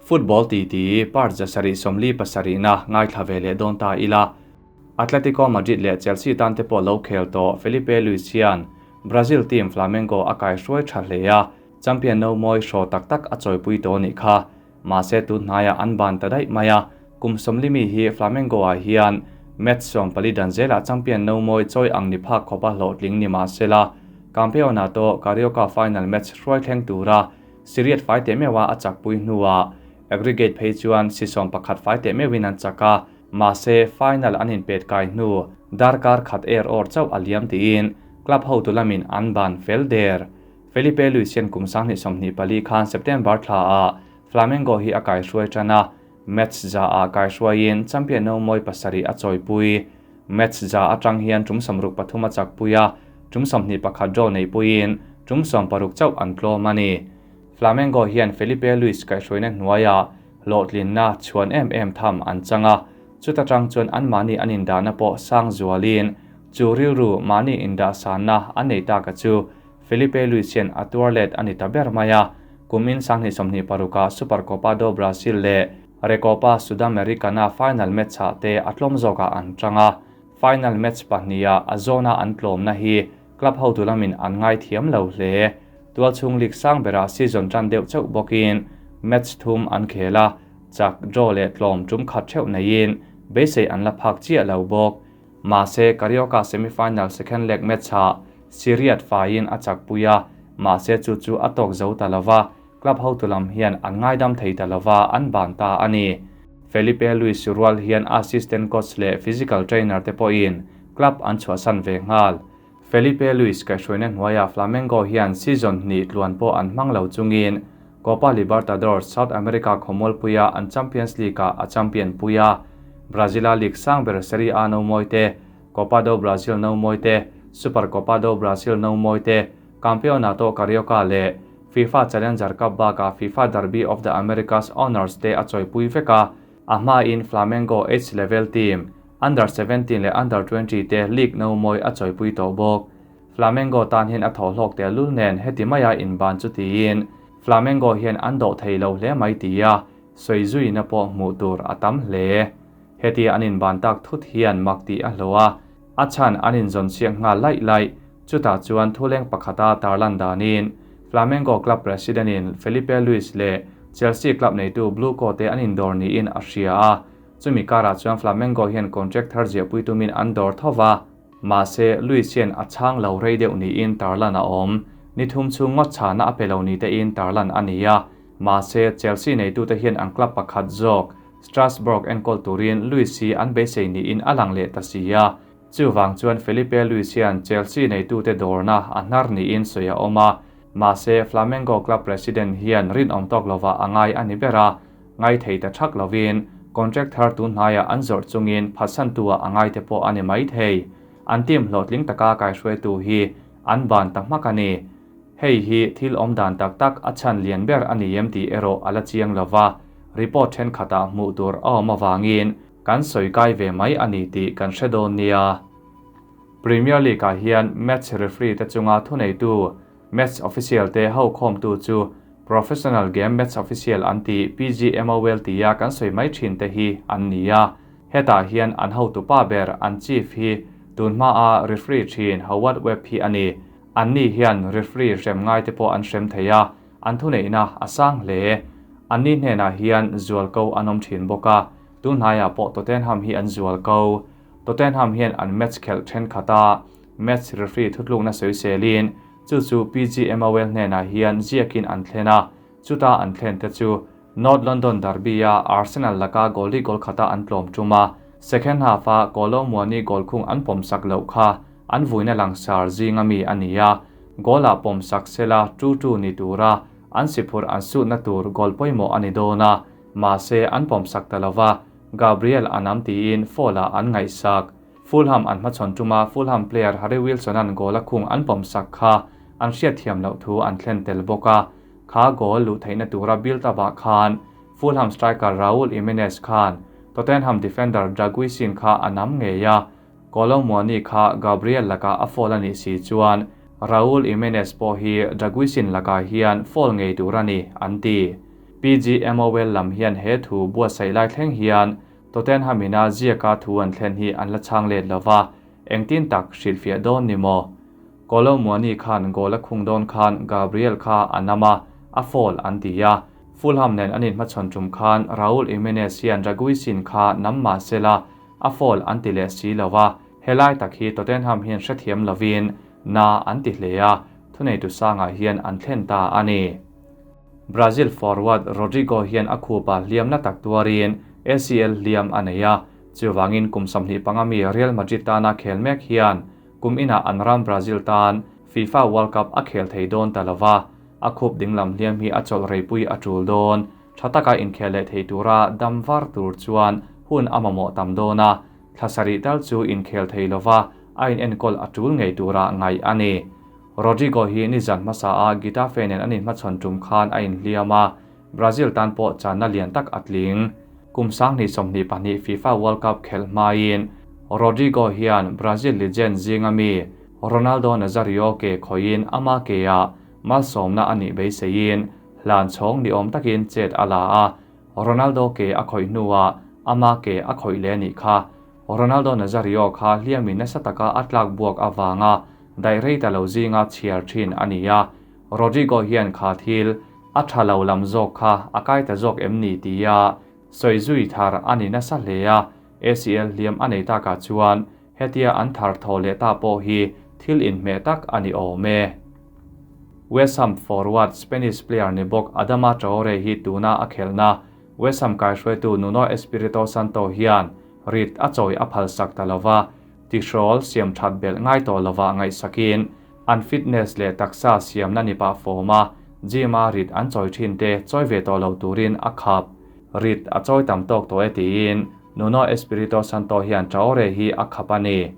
Football titi part 747 na ngaithla ve leh dawn ta ila. Atletico Madrid leh Chelsea tan te pawh lo khel tawh Filipe Luis hian Brazil team Flamengo a kaihruai tha hle a, champion no mawi hraw tak tak a chawipui tawh anih kha. Mahse tun hnaiah an ban ta daih mai a, kum 40 mi hi Flamengo ah hian match 14 dan zelah champion no mawi chawi ang ni phak khawpa hlawhtling ni mahsela Campeonato Carioca final match hruai thleng tura Siriat fai teh meuha a chakpui hnuah aggregate phei chuan si 11 fai teh meuhin an chak a, mahse final an inpet kai hnu darkar khat er awr chauh a liam tiin club hotu lamin an ban fel der. Filipe Luis hian kum 2024 khan September thla ah Flamengo hi a kaihruai tan a, match za ah kaihruaiin champion no mawi 7 a chawipui. Match za atang hian tum 63 a chakpui a, tum 21 draw nei puiin tum 60 chauh an tlawm a ni. Flamengo hian Filipe Luis kaihruaina hnuaia hlawhtlinna chhuan em em tham an chang a, chuta tang chuan an mahni an indahna pawh sang zualin chu rilru mahni indah sanna an nei ta ka chu Filipe Luis hian a tuar let a ni ta ber mai a, kumin 2026 Supercopa do Brasil leh Recopa Sudamericana final match ah te a tlawm zawkah an tang a, final match pahniha a zawna an tlawmna hi club hotu lamin an ngai thiam lo hle. Tualchhung league sang berah season tan deuh chauh bawkin match thum an khel a, chak draw leh tlawm tum khat theuh neiin beisei an la phak chiah lo bawk. Mahse Carioca semifinal second leg match ah Siriat faiin a chakpui a, mahse chu chu a tawk zo ta lova, club hotu lam hian an ngaidam thei ta lova an ban ta a ni. Filipe Luis rual hian assistant coach leh physical trainer te pawhin club an chhuahsan ve nghal. Filipe Luis kaihhruaina hnuaia Flamengo hian season hnih tluan pawh an hmang lo chungin Copa Libertadores South America khawmualpuia an Champions League ah a champion puia, Brazila League sang ber Serie A no mawi te, Copa do Brasil no mawi te, Supercopa do Brasil no mawi te, Campeonato Carioca leh FIFA Challenger Cup bakah FIFA Derby of the Americas Honours te a chawipui vek a, a hmain Flamengo H level team Under 17 leh Under 20 te league no mawi a chawipui tawh bawk. Flamengo tan hian a thaw hlawk tel lul nen heti maia inban chu tiin Flamengo hian an dawh thei lo hle mai ti a, sawi zuina pawh hmuh tur a tam hle. Heti an inban tak thut hian mak tih a hlawh a, a chhan an inzawn siak nghal laih laih. Chutah chuan thuleng pakhata tarlan danin Flamengo club president in Filipe Luis leh Chelsea club neitu Blueco te an indawr niin a hria a, chumi karah chuan Flamengo hian contract thar ziahpui tumin an dawr thova. Mahse Luis hian a chhang lo rei deuh niin tarlan a awm. Ni thum chu ngawt chhana a pe lo ni tein tarlan a ni a. Mahse Chelsea neitute hian an club pakhat zawk Strasbourg enkawl turin Luis hi an beisei niin a lang leh ta si a. Chuwang chuan Filipe Luis hian Chelsea neitute dawrna a hnar niin sawi a awm a. Mahse Flamengo club president hian rinawm tawk lova a ngai a ni ber a, ngai thei ta thak lovin contract thar tun hnaiah an zawrh chungin phatsan tu ah a ngai te pawh a ni mai thei. An team hlawhtling taka kaihruaitu hi an ban ta hmak a ni. Hei hi thil awm dan tak tak a chhan lian ber a ni em tih erawh a la chiang lova, report thenkhatah hmuh tur a awm awangin kan sawi kai ve mai a ni tih kan hre dawn nia. Premier League ah hian match referee te chunga thuneitu match official te ho khawmtu chu Professional Game Match Official an ti PGMOL tia kan sawi mai thin te hi an ni a. Hetah hian an hotu pa ber an chief hi tunhma a referee thin Howard Webb hi a ni. An ni hian referee hrem ngai te pawh an hrem thei a, an thuneihna a sang hle. An ni hnenah hian zual ko an awm thin bawk a, tunhnaiah pawh Tottenham hi an zual ko. Tottenham hian an match khelh thenkhat a, match referee thutlukna sawiselin chu chu PGMOL hnenah hian ziakin an thlen a, chuta an thlen te chu North London Derby a Arsenal laka goal goal khata an tlawm tum a, second half a Kolo Muani goal khung an pawm sak lo kha an vuina langsar zinga mi a ni a, goal ah pawm sak sela 2-2 ni tura an siphur an suhna tur goal pawimawh a ni dawn a, mahse an pawm sak ta lova Gabriel anam tiin foul ah an ngaihsak. Fulham an hmachhawn tuma Fulham player Harry Wilson an goal a khung an pawm sak kha an hriat thiam loh thu an thlen tel bawk a, kha goal luh theihna tura build up ah khan Fulham striker Raul Jimenez khan Tottenham defender Draguisin kha anam ngei a, Kolo Muani kha Gabriel laka a foul a nih si chuan Raul Jimenez pawh hi Draguisin laka hian foul ngei tur a ni an ti. PGMOL lam hian he thu buatsaih lai thleng hian Tottenham ina ziaka thu an thlen hi an la chhang let lova, engtin tak hrilhfiah dawn ni maw? Kolo Muani khan goal a khung dawn khan Gabriel kha a nam a, a foul an ti a. Fulham nen an inhmachhawn tum khan Raul Jimenez hian Raguisin kha nam mah sela a foul an ti leh si lo a, helai tak hi Tottenham hian hrethiam lovin na an ti hle a, thuneitu sangah hian an thlen ta a ni. Brazil forward Rodrygo hian a khupa hliamna tak tuarin ACL hliam a nei a, chuvangin kum 25 mi Real Madrid tana khel mek hian kum inah an ram Brazil tan FIFA World Cup a khel thei dawn ta lova, a khup dinglam hliam hi a chawlh reipui a tul dawn. Tha taka inkhel leh thei tura dam var tur chuan hun a mamawh tam dawn a, thla sarih tal chu inkhel thei lova a inenkawl a tul ngei tura ngaih a ni. Rodrygo hi nizan hmasa a Getafe nen an inhmachhawn tum khan a inhliam a, Brazil tan pawh channa lian tak a tling. Kum 2022 FIFA World Cup khelh hmain Rodrygo hian Brazil legend zinga mi Ronaldo Nazario ke khawiin ama ke ah malsawmna a nih beiseiin hlan chhawng ni awm takin chet a la a, Ronaldo ke a khawih hnuah ama ke a khawih leh nih kha. Ronaldo Nazario kha hliamin nasa taka a tlak buak avanga daih rei ta lo zinga chhiar thin a ni a, Rodrygo hian kha thil a tha lo lam zawk kha a kai ta zawk em ni tia sawi zui thar a ni nasa hle a, ACL hliam a nei takah chuan hetia an thar thaw leh ta pawh hi thil inhmeh tak a ni awm e. West Ham forward Spanish player ni bawk Adama Traore hi tuna a khelhna West Ham kaihruaitu Nuno Espirito Santo hian rit a chawi a phalsak ta lova, tihrawl siam that belh ngai tawh lova ngaihsakin an fitness leh taksa siamna ni pah fawm a, gym a rit an chawi thin te chawi ve tawh lo turin a khap. Rit a chawi tam tawk tawh e tiin Nuno Espirito Santo hian Traore hi a khap a ni.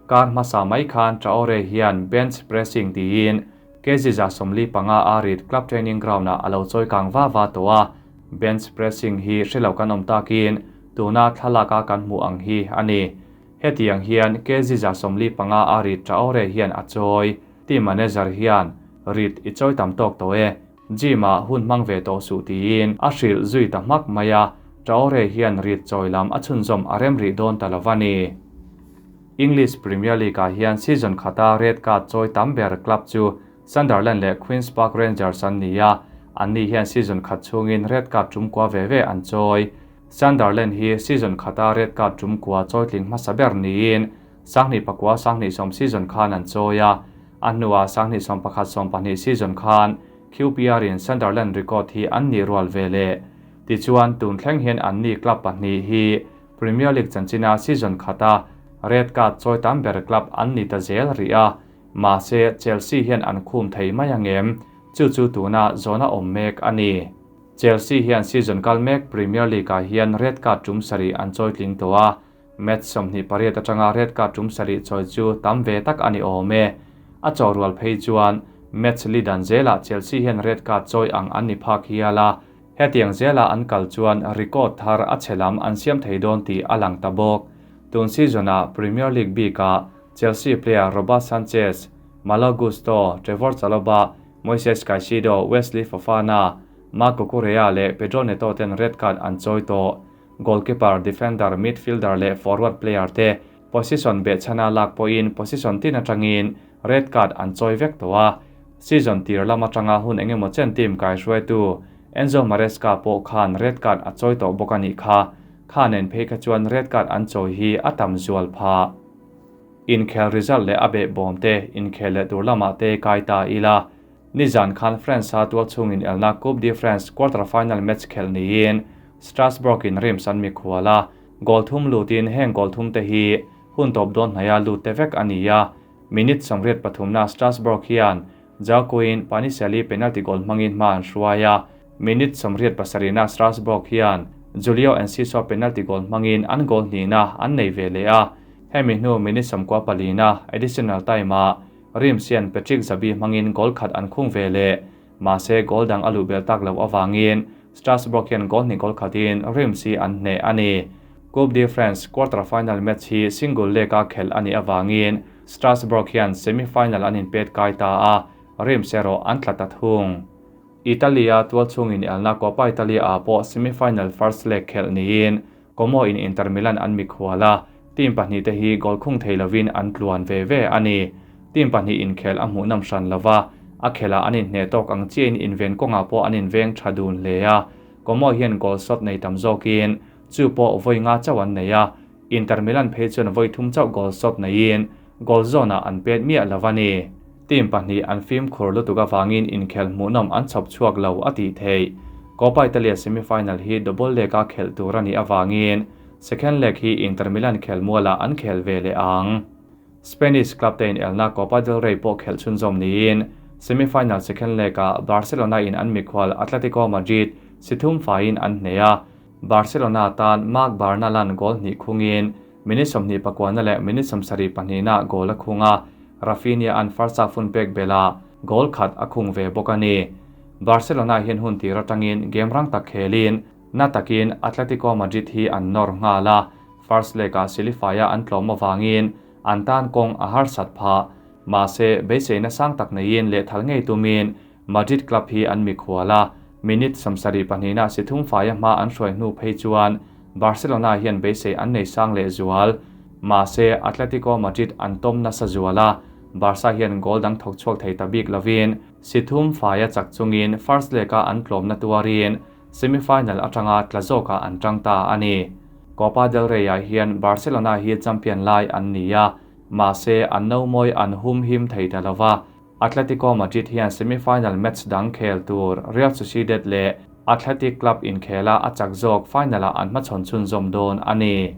Kar hmasa mai khan Traore hian bench pressing tiin kg 45 a rit club training ground ah a lo chawi kang va va tawh a, bench pressing hi hrelo kan awm takin tuna thlalak a kan hmuh ang hi a ni. Hetiang hian kg 45 a rit Traore hian a chawi. Team manager hian rit i chawi tam tawk tawh e, gym ah hun hmang ve tawh suh tiin a hrilh zui ta hmak mai a, Traore hian rit chawi lam a chhunzawm a rem rih dawn ta lova ni. English Premier League ah hian season khata red card chawi tam ber club chu Sunderland leh Queens Park Rangers an ni a, anni hian season khat chhungin red card tum kua ve ve an chawi. Sunderland hi season khata red card tum kua chawi tling hmasa ber niin 2009 2010 season khan an chawi a, a hnuah 2011 12 season khan QPR in Sunderland record hi an nih rual ve leh. Tichuan tun thleng hian anni club pahnih hi Premier League chanchina season khata red card chawi tam ber club an ni ta zel rih a, mahse Chelsea hian an khum thei mai angem, chu chu tuna zawna awm mek a ni. Chelsea hian season kal mek Premier League ah hian red card tum sarih an chawi tling tawh a, match 28 atanga red card tum sarih chawi chu tam ve tak a ni awm e. A chaw rual phei chuan match li dan zelah Chelsea hian red card chawi ang an ni phak hial a, hetiang zela an kal chuan record thar a chhe lam an siam thei dawn tih a lang ta bawk. Tun season ah Premier League bikah Chelsea player Robert Sanchez, Malo Gusto, Trevor Chalobah, Moises Caicedo, Wesley Fofana, Marc Cucurella leh Pedro Neto ten red card an chawi tawh. Goalkeeper, defender, midfielder leh forward player te position behchhana lak pawhin position tin atangin red card an chawi vek tawh a. Season tir lam atanga hun engemaw chen team kaihruaitu Enzo Maresca pawh khan red card a chawi tawh bawk a nih kha. Khanen phei kha chuan red card an chawi hi a tam zual phah. Inkhel result leh a beh bawm te inkhel leh tur lamah te kai ta ila. Nizan khan France a tual chungin elna Coupe de France quarter final match khel niin Strasbourg in Reims an mikhual a, goal thum lutin heng goal thum te hi hun tawp dawn hnaia lut te vek a ni a. Minute 83 na Strasbourg hian Jaukoin Paniseli penalty goal hmangin hma an hruai a, minute 87 na Strasbourg hian Julio Enciso penalty goal hmangin an goal hnihna an nei ve leh a. Hemi hnu minute 94 na additional time ah Reims hian Patrick Zabi hmangin goal khat an khung ve leh, mahse goal dang a luh bel tak lo awangin Strasbourg hian goal hnih goal khatin Reims hi an hneh a ni. Coupe de France quarter final match hi single leg a khelh a nih awangin Strasbourg hian semi final an inpet kai ta a, Reims erawh an tla ta thung. Italy-a tualchhung inelna Coppa Italia-ah pawh semi-final first leg khelh niin Como in Inter Milan an mikhual a, team pahnihte hi goal khung thei lovin an tluan ve ve a ni. Team pahnih inkhel a hmuhnawm hran lova, a khelah an inhneh tawk ang chiahin inven kawngah pawh an inveng tha dun hle a, Como hian goal shot nei tam zawkin chu pawh vawi nga chauh an nei a, Inter Milan phei chuan vawi thum chauh goal shot neiin goal zawnah an pet miah lo a ni. Team pahnih an fimkhur lutuk avangin inkhel hmuhnawm an chhawp chhuak lo a tih theih. Coppa Italia semi-final hi double leg-a khelh tur a nih avangin second leg hi Inter Milan khelmualah an khel ve leh ang. Spanish club te inelna Copa del Rey pawh khelh chhunzawm niin semi-final second leg-ah Barcelona in an mikhual Atletico Madrid si thum faiin an hneh a, Barcelona tan Marc Bernal-a'n goal hnih khungin minute 29na leh minute 72na goal a khung a, Raphinha-a'n first half hun pek belhah goal khat a khung ve bawk a ni. Barcelona hian hun tir atangin game rang tak khelin na takin Atletico Madrid hi an nawr nghal a, first leg-ah Silifaia an tlawm avangin an tan kawng a harsat phah. Mahse, beiseina sang tak neiin lehthal ngei tumin Madrid club hi an mikhual a, minute 72na si thum faia hma an hruai hnu phei chuan Barcelona hian beisei an nei sang leh zual. Mahse, Atletico Madrid an tawm nasa zual a, Barca hian goal dang thawk chhuak thei ta bik lovin si thum faia chak chungin first leg-a an tlawmna tuarin semi-final atanga tla zawkah an tang ta a ni. Copa del Rey-ah hian Barcelona hi champion lai an ni a, mahse an nomawi an hum him thei ta lova, Atletico Madrid hian semi-final match dang khel tur Real Sociedad leh Athletic Club inkhela a chak zawk final-ah an hmachhawn chhunzawm dawn a ni.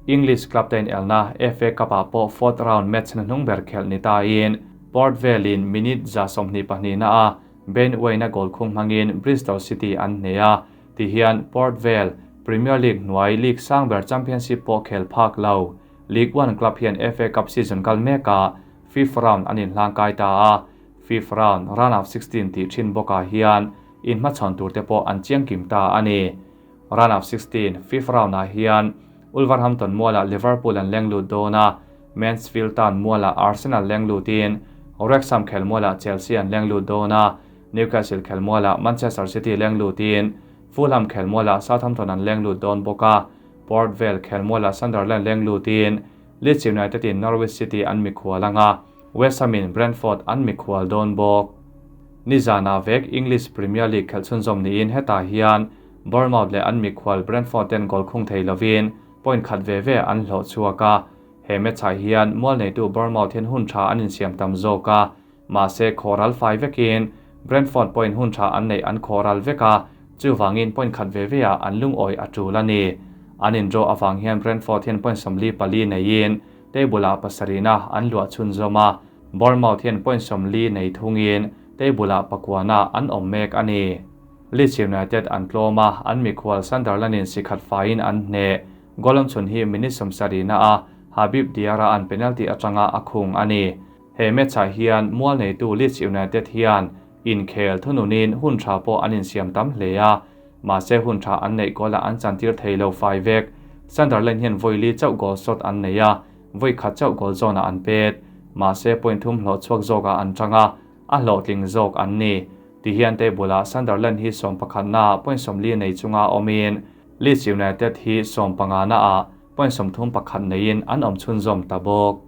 English club te inelna FA Cup-ah pawh fourth round match hnuhnung ber khelh ni tain Port Vale-in minute 22na a Ben Waine-a goal khung hmangin Bristol City an hneh a, tihian Port Vale Premier League hnuai league sang ber Championship pawh khel phak lo. League One club hian FA Cup season kal mekah fifth round an inhlang kai ta a, fifth round, round of 16 tih thin bawkah hian inhmachhawn tur te pawh an chiang kim ta a ni. Round of 16, fifth round-ah hian Wolverhampton mualah Liverpool an leng lut dawn a, Mansfield Town mualah Arsenal leng lutin Wrexham khel mualah Chelsea an leng lut dawn a, Newcastle khel mualah Manchester City leng lutin Fulham khel mualah Southampton an leng lut dawn bawk a, Port Vale khel mualah Sunderland leng lutin Leeds United in Norwich City an mikhual anga, West Ham in Brentford an mikhual dawn bawk. Nizana vek English Premier League khelh chhunzawm niin hetah hian Bournemouth leh an mikhual Brentford ten goal khung thei lovin point khat ve ve an hlawh chhuak a, he match-ah hian mual neitu Bournemouth hian hun tha an insiam tam zawk a, mahse khawral fai vekin Brentford point hun tha an neih an khawral vek a, chuvangin point khat ve veah an lungawi a tul a ni. An indraw avang hian Brentford hian point 44 neiin table-ah pasarihna an luah chhunzawm a, Bournemouth hian point 40 nei thungin table-ah pakuana an awm mek a ni. Leeds United an tlawm a, an mikhual Sunderland-in si khat faiin an hneh. Goal an chhun hi minute 70na a Habib Diarra an penalty atanga a khung a ni. He match-ah hian mual neitu Leeds United hian inkhel thununin hun tha pawh an insiam tam hle a, mahse hun tha an neih goal-ah an chantir thei lo fai vek. Sunderland hian vawi li chauh goal shot an nei a, vawi khat chauh goal zawnah an pet. Mahse point thum hlawh chhuak zawkah an tang a, a hlawhtling zawk an ni. Tihian table-ah Sunderland hi 11na point 40 nei chunga awmin Leeds United hi 15na point 31 neiin an awm chhunzawm ta bawk.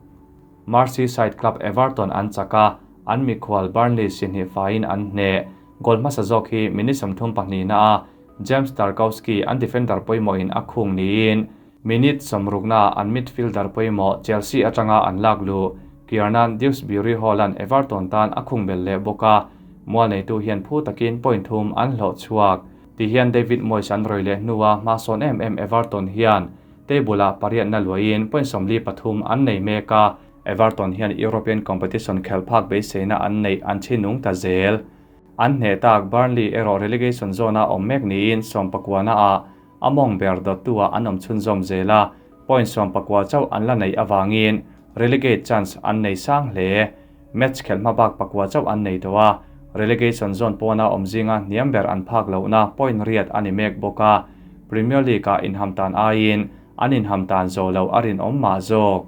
Merseyside club Everton an chak a, an mikhual Burnley si hnih faiin an hneh. Goal hmasa zawk hi minute 32na a James Tarkowski an defender pawimawhin a khung niin minute 60na an midfielder pawimawh Chelsea atanga an lak luh Kiernan Dewsbury Hall-a'n Everton tan a khung bel leh bawk a, mual neitu hian phu takin point thum an hlawh chhuak. Tihian David Moyes an rawi leh hnua hma sawn em em Everton hian table-ah pariatna luahin point 43 an nei mek a, Everton hian European competition khelh phak beiseina an neih an chinung ta zel. An hneh tak Burnley erawh relegation zone-a awm mek niin 19na ah a mawng ber dawttu-ah an awm chhunzawm zel a, point 19 chauh an la neih avangin relegate chance an nei sang hle. Match khelh hma bak pakua chauh an nei tawh a, relegation zone pawna awm zinga hniam ber an phak lohna point riat a ni mek bawk a, Premier League-ah inham tan aiin an inham tan zawh loh a rinawm mah zawk.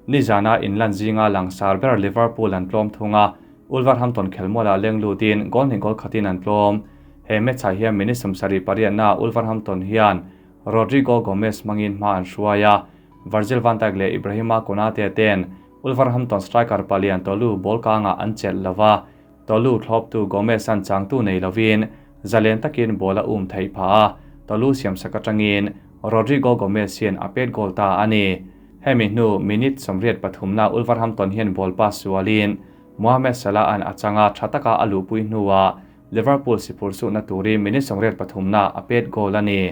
Nizana inlan zinga langsar ber Liverpool an tlawm thung a, Wolverhampton khelmualah leng lutin goal hnih goal khatin an tlawm. He match-ah hian minute 78 naah Wolverhampton hian Rodrigo Gomes hmangin hma an hruai a, Virgil van Dijk leh Ibrahima Konate ten Wolverhampton striker palian Tolu ball kangah an chelh lo va, Tolu thlawptu Gomes an changtu nei lovin zalen takin ball a um theih phah a, Tolu siamsak atangin Rodrigo Gomes hian a pet goal ta a ni. Hemi hnu minute 83na Wolverhampton hian ball pass sualin Mohamed Salah an a changa tha taka a luhpui hnuah Liverpool si phur suhna turin minute 83na a pet goal a ni.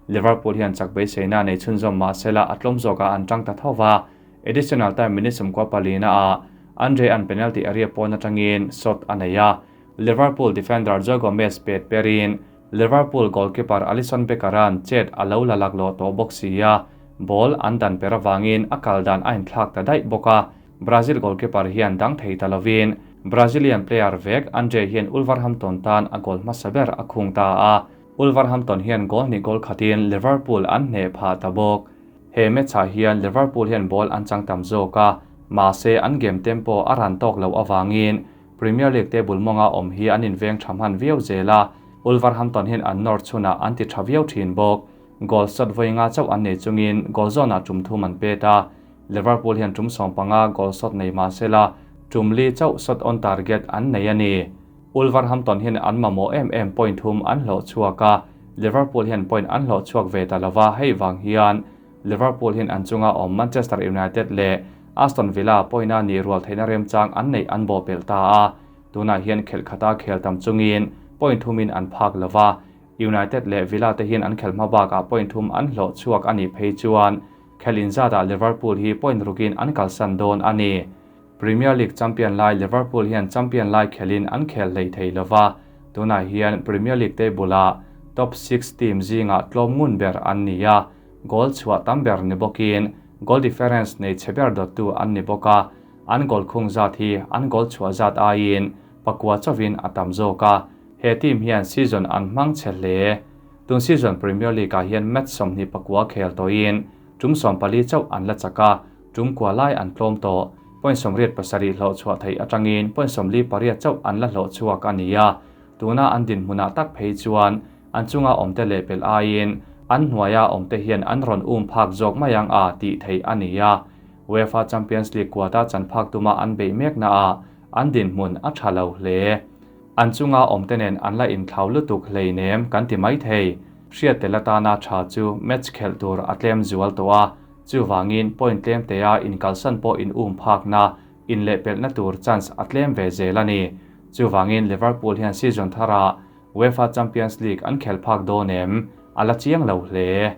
Liverpool hian chak beiseina nei chhunzawm mahsela a tlawm zawkah an tang ta tho va, additional time minute 94na ah Andre an penalty area pawn atangin shot a nei a, Liverpool defender Joe Gomez pet perin Liverpool goalkeeper Alisson Becker an chet a lo la laklawh tawh bawk si a, ball an dan per awangin a kal dan a inthlak ta daih bawk a, Brazil goalkeeper hian dang thei ta lovin Brazilian player vek Andre hian Wolverhampton tan a goal hmasa ber a khung ta a, Wolverhampton hian goal hnih goal khatin Liverpool an hneh phah ta bawk. He match-ah hian Liverpool hian ball an chang tam zawk a, mahse an game tempo a ran tawk lo awangin Premier League table mawnga awm hi an inveng tha hman viau zel a, Wolverhampton hian an nawr chhunah an ti tha viau thin bawk. Goal shot vawi nga chauh an nei chungin goal zawnah tum thum an pet a, Liverpool hian tum 15 goal shot nei mahsela tum li chauh shot on target an nei a ni. Wolverhampton hian an mamawh em em point thum an hlawh chhuak a, Liverpool hian point an hlawh chhuak ve ta lova, hei wang hian Liverpool hian an chunga awm Manchester United leh Aston Villa point a ni rual theihna remchang an nei an bawh pel ta a, tunah hian khelh khata khel tam chungin point thumin an phak lova, United leh Villa te hian an khel hma bakah point thum an hlawh chhuak a nih phei chuan khel inzatah Liverpool hi point rukin an kalsan dawn a ni. Premier League champion lai Liverpool hian champion lai khelin an khel hlei thei lova, tunah hian Premier League table-ah top 6 team zingah tlawm ngun ber an ni a, goal chhuah tam ber ni bawkin goal difference nei che ber dawttu an ni bawk a, an goal khung zat hi an goal chhuah zat aiin pakua chawin a tam zawk a, he team hian season an hmang che hle. Tun season Premier League-ah hian match 24 khel tawhin tum 14 chauh an la chak a, tum kua lai an tlawm tawh. Point 87 hlawh chhuah theih atangin point 48 chauh an la hlawh chhuak a ni a, tuna an din hmunah tak phei chuan an chunga awmte leh pel aiin an hnuaia awmte hian an rawn um phak zawk mai ang a tih theih a ni a. UEFA Champions League quota chan phak tuma an beih mek na a an din hmun a tha lo hle. An chunga awmte nen an la inthlau lutuk hlei nem kan ti mai thei. Hriat tel atana tha chu match khelh tur a tlem zual tawh a, chu wangin point tlem te a inkalsan pawh in um phak na in leh pelhna tur chance a tlem ve zel a ni. Chu wangin Liverpool hian season thara UEFA Champions League an khel phak dawn em a la chiang lo hle.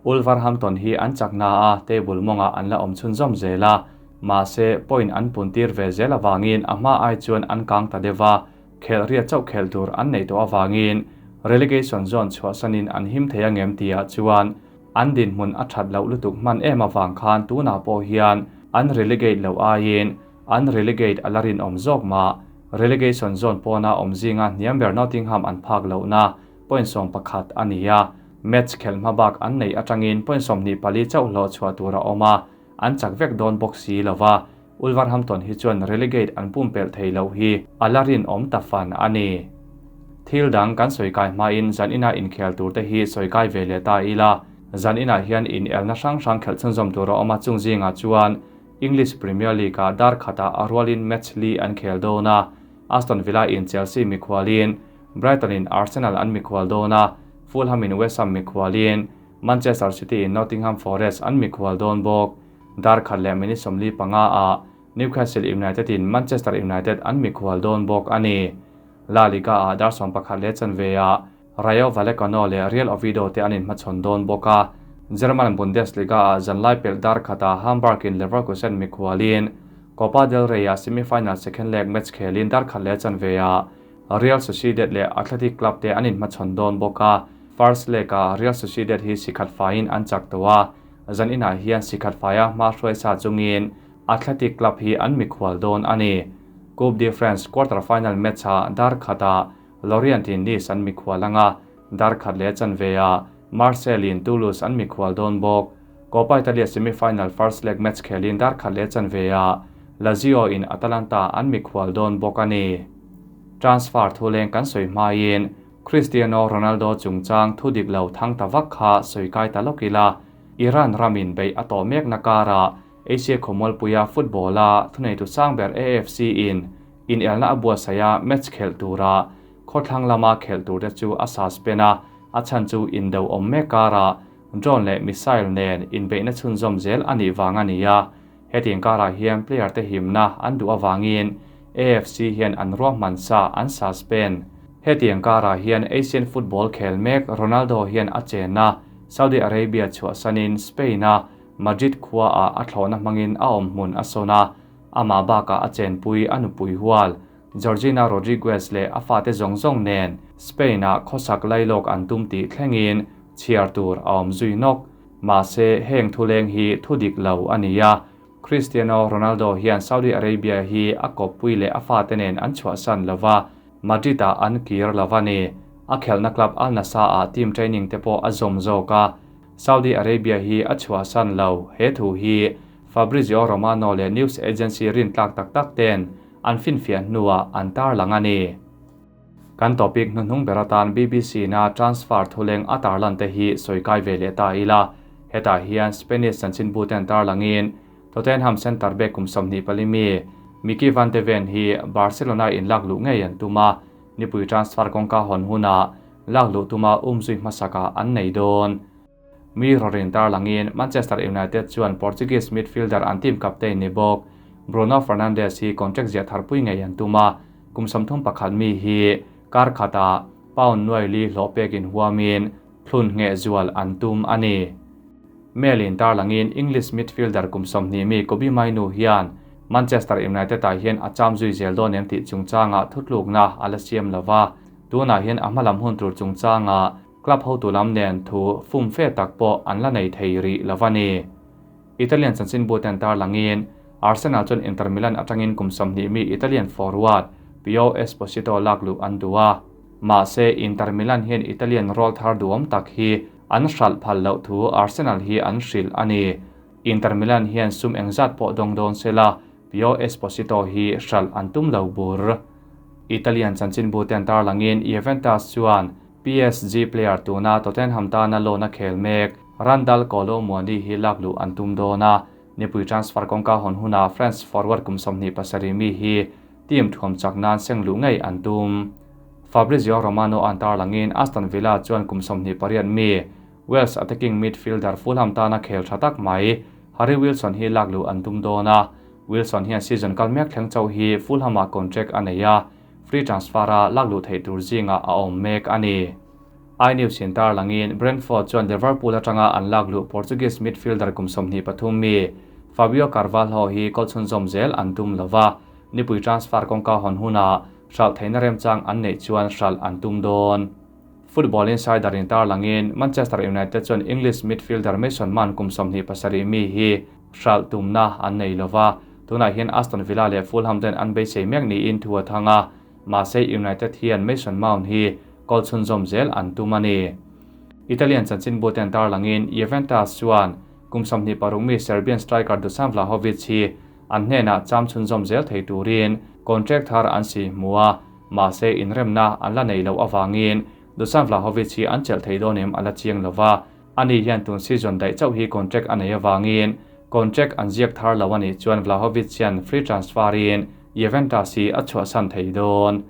Wolverhampton hi an chakna a table mawnga an la awm chhunzawm zel a, mahse point an puntir ve zel awangin a hma ai chuan an kang ta deuha, khel ria chauh khel tur an nei tawh awangin relegation zone chhuahsanin an him thei angem tia chuan an din hmun a that loh lutuk hman em awang khan tunah pawh hian an relegate lo aiin an relegate a la rin awm zawk ma. Relegation zone pawna awm zinga hniam ber Nottingham an phak lohna point 11 a ni a, match khel hma bak an nei atangin point 24 chauh hlawh chhuah tur a awm a, an chak vek dawn bawk si lova. Wolverhampton hi chuan relegate an pum pel thei lo hi a la rin awm ta fan a ni. Thil dang kan sawi kai hmain zan ina inkhel tur te hi sawi kai ve leh ta ila. Zan ina hian in elna hrang hrang khelh chhunzawm tur a awm a, chung zinga chuan English Premier League a dar khata a rualin match li an khel dawn a, Aston Villa in Chelsea mikhualin, Brighton in Arsenal an mikhual dawn a, Fulham in West Ham mikhualin, Manchester City in Nottingham Forest an mikhual dawn bawk. Dar khat leh minute 45 a Newcastle United in Manchester United an mikhual dawn bawk a ni. La Liga a dar 11 leh chanve a Rayo Vallecano leh Real Oviedo te an inhmachhawn dawn bawk a. German Bundesliga a zanlai pelh dar khata Hamburg in Leverkusen mikhualin Copa del Rey a semi-final second leg match khelin dar khat leh chanve a Real Sociedad leh Athletic Club te an inhmachhawn dawn bawk a. First leg a Real Sociedad hi sikhat faiin an chak tawh a, zan inah hian sikhat faia hma hruai sa chungin Athletic Club hi an mikhual dawn a ni. Coupe de France quarter final match a dar khata Lorient in Nice an mikhual anga, dar khat leh chanve a Marseille in Toulouse an mikhual dawn bawk. Coppa Italia semi-final first leg match khelin dar khat leh chanve a Lazio in Atalanta an mikhual dawn bawk a ni. Transfer thuleng kan sawi hmain Cristiano Ronaldo chungchang thu dik lo thang ta vak kha sawi kai ta lawk ila, Iran ramin beih a tawh mekna karah Asia khawmualpuia football-a thuneitu sang ber AFC in inelna a buatsaih a match khelh tura khawthlang lama khelh turte chu a suspend a, a chhan chu indo awm mek karah drone leh missile nen inbeihna chhunzawm zel a nih vang a ni a. Hetiang karah hian player te himna an duh avangin AFC hian an ruahman sa an suspend. Hetiang karah hian Asian football khel mek Ronaldo hian a chenna Saudi Arabia chhuahsanin Spain-a Madrid khuaah a thlawhna hmangin a awm hmun a sawn a, amah bakah a chenpui a nupui hual Georgina Rodriguez leh a fate zawng zawng nen Spain-ah khawsak lailawk an tum tih thlengin chhiar tur a awm zui nawk. Mahse, heng thuleng hi thu dik lo a ni a, Cristiano Ronaldo hian Saudi Arabia hi a kawppui leh a fate nen an chhuahsan lo va, Madrid-ah an kir lo va ni. A khelhna club Al Nassr-ah team training te pawh a zawm zawk a, Saudi Arabia hi a chhuahsan lo. He thu hi Fabrizio Romano leh news agency rintlak tak tak ten an finfiah hnuah an tarlang a ni. Kan topic hnuhnung ber atan BBC na transfer thuleng a tarlan te hi sawi kai ve leh ta ila. Hetah hian Spanish chanchinbu ten tarlangin Tottenham centre back kum 24 mi Micky van de Ven hi Barcelona in lak luh ngei an tum a, nipui transfer kawngka hawn hunah lak luh tuma umzui hmasakah an nei dawn. Mi rawrin tarlangin Manchester United chuan Portuguese midfielder an team captain ni bawk Bruno Fernandes hi contract ziah tharpui ngei an tum a, kum 31 mi hi kar khatah pound nuai li hlawh pekin huamin thlun ngheh zual an tum a ni. Mail in tarlangin English midfielder kum 20 mi Kobbie Mainoo hian Manchester United ah hian a cham zui zel dawn em tih chungchangah thutlukna a la siam lova, tunah hian a hmalam hun tur chungchangah club hotu lam nen thu fum fe tak pawh an la nei thei rih lova ni. Italian chanchinbu ten tarlangin Arsenal chuan Inter Milan atangin kum 20 mi Italian forward Pio Esposito lak luh an duh a. Mahse Inter Milan hian Italian rawl thar duhawm tak hi an hralh phal loh thu Arsenal hi an hrilh a ni. Inter Milan hian sum engzat pawh dawng dawn sela Pio Esposito hi hralh an tum lo bur. Italian chanchinbu ten tarlangin Juventus chuan PSG player tuna Tottenham tana loan a khel mek Randal Kolo Muani hi lak luh an tum dawn a, nipui transfer kawngka hawn huna France forward kum 27 mi hi team thuam chak nan seng luh ngei an tum. Fabrizio Romano an tarlangin Aston Villa chuan kum 28 mi Wales attacking midfielder Fulham tana khel tha tak mai Harry Wilson hi lak luh an tum dawn a, Wilson hian season kal mek thleng chauh hi Fulham ah contract a nei a, free transfer a lak luh theih tur zinga a awm mek a ni. iNews in tarlangin Brentford chuan Liverpool atanga an lak luh Portuguese midfielder kum 23 mi Fabio Carvalho hi kawlh chhunzawm zel an tum lova, nipui transfer kawngka hawn huna hralh theihna remchang an neih chuan hralh an tum dawn. Football Insider in tarlangin Manchester United chuan English midfielder Mason Mount kum 27 mi hi hralh tumna an nei lova, tunah hian Aston Villa leh Fulham ten an beisei mek niin thu a thang a, mahse United hian Mason Mount hi kawlh chhunzawm zel an tum a ni. Italian chanchinbu ten tarlangin Juventus chuan kum 26 mi Serbian striker Dusan Vlahovic hi an hnenah cham chhunzawm zel thei turin contract thar an si hmu a, mahse inremna an la nei loh awangin Dusan Vlahovic hi an chelh thei dawn em a la chiang lova, ani hian tun season daih chauh hi contract a nei awangin contract an ziak thar lo ani chuan Vlahovic hian free transfer in Juventus hi a chhuahsan thei dawn.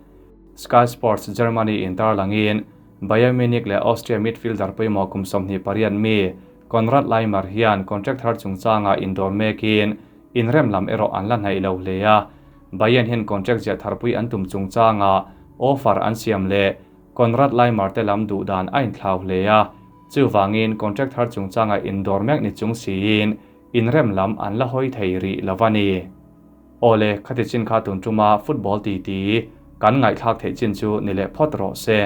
Sky Sports Germany in tarlangin Bayern Munich leh Austria midfielder pawimawh kum 28 mi Konrad Laimer hian contract thar chungchanga indawr mekin inrem lam erawh an la hnaih lo hle a, Bayern hian contract ziah tharpui an tum chungchanga offer an siam leh Konrad Laimer te lam duh dan a inthlau hle a, chuwangin contract thar chungchanga indawr mek ni chung siin inrem lam an la hawi thei rih lova ni. Ole khati chin kha tun tuma football ti ti kan ngaihthlak theih chin chu ni leh phawt rawh se.